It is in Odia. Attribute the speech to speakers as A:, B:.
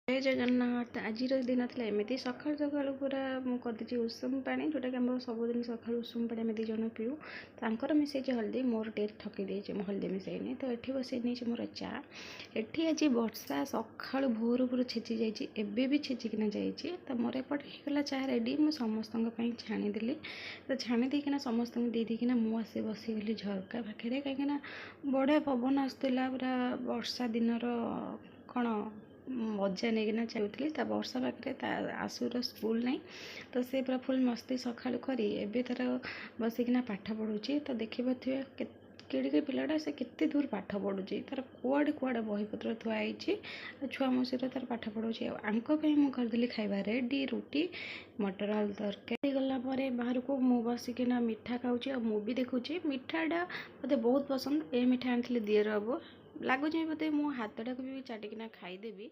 A: ଜୟ ଜଗନ୍ନାଥ। ଆଜିର ଦିନ ଥିଲା ଏମିତି, ସକାଳୁ ସକାଳୁ ପୁରା ମୁଁ କରିଦେଇଛି ଉଷୁମ ପାଣି, ଯେଉଁଟାକି ଆମର ସବୁଦିନ ସକାଳୁ ଉଷୁମ ପାଣି ଆମେ 2 ଜଣ ପିଉ। ତାଙ୍କର ମିଶାଇଛି ହଳଦୀ, ମୋର ଟିକେ ଠକି ଦେଇଛି, ମୁଁ ହଳଦୀ ମିଶାଇନି। ତ ଏଠି ବସେଇ ନେଇଛି ମୋର ଚା। ଏଠି ଆଜି ବର୍ଷା ସକାଳୁ ଭୋରୁ ଭୋରୁ ଛେଚି ଯାଇଛି, ଏବେ ବି ଛେଚିକିନା ଯାଇଛି। ତ ମୋର ଏପଟେ ହେଇଗଲା ଚା ରେଡ଼ି। ମୁଁ ସମସ୍ତଙ୍କ ପାଇଁ ଛାଣିଦେଲି। ତ ଛାଣି ଦେଇକିନା ସମସ୍ତଙ୍କୁ ଦେଇ ଦେଇକିନା ମୁଁ ଆସି ବସିଗଲି ଝରକା ପାଖରେ, କାହିଁକିନା ବଢ଼ିଆ ପବନ ଆସୁଥିଲା। ପୁରା ବର୍ଷା ଦିନର କ'ଣ ମଜା ନେଇକିନା ଚାଲୁଥିଲି। ତା ବର୍ଷା ପାଖରେ ତା ଆସୁର ସ୍କୁଲ ନାହିଁ, ତ ସେ ପୁରା ଫୁଲ୍ ମସ୍ତି ସକାଳୁ କରି ଏବେ ତାର ବସିକିନା ପାଠ ପଢ଼ୁଛି। ତ ଦେଖିପାରୁଥିବେ କେଡ଼ିକି ପିଲାଟା, ସେ କେତେ ଦୂର ପାଠ ପଢ଼ୁଛି। ତାର କୁଆଡ଼େ କୁଆଡ଼େ ବହିପତ୍ର ଥୁଆ ହେଇଛି। ଛୁଆ ମୋ ସହିତ ତାର ପାଠ ପଢ଼ୁଛି। ଆଉ ଆଙ୍କ ପାଇଁ ମୁଁ କରିଦେଲି ଖାଇବା ରେଡ଼ି, ରୁଟି ମଟର ଆଳୁ ତରକାରୀ। ହେଇଗଲା ପରେ ବାହାରକୁ ମୁଁ ବସିକିନା ମିଠା ଖାଉଛି ଆଉ ମୁଁ ବି ଦେଖୁଛି। ମିଠାଟା ମୋତେ ବହୁତ ପସନ୍ଦ। ଏ ମିଠା ଆଣିଥିଲି ଦିଅର ବାବୁ। ଲାଗୁଛି ବୋଧେ ମୁଁ ହାତଟାକୁ ବି ଚାଟିକିନା ଖାଇଦେବି।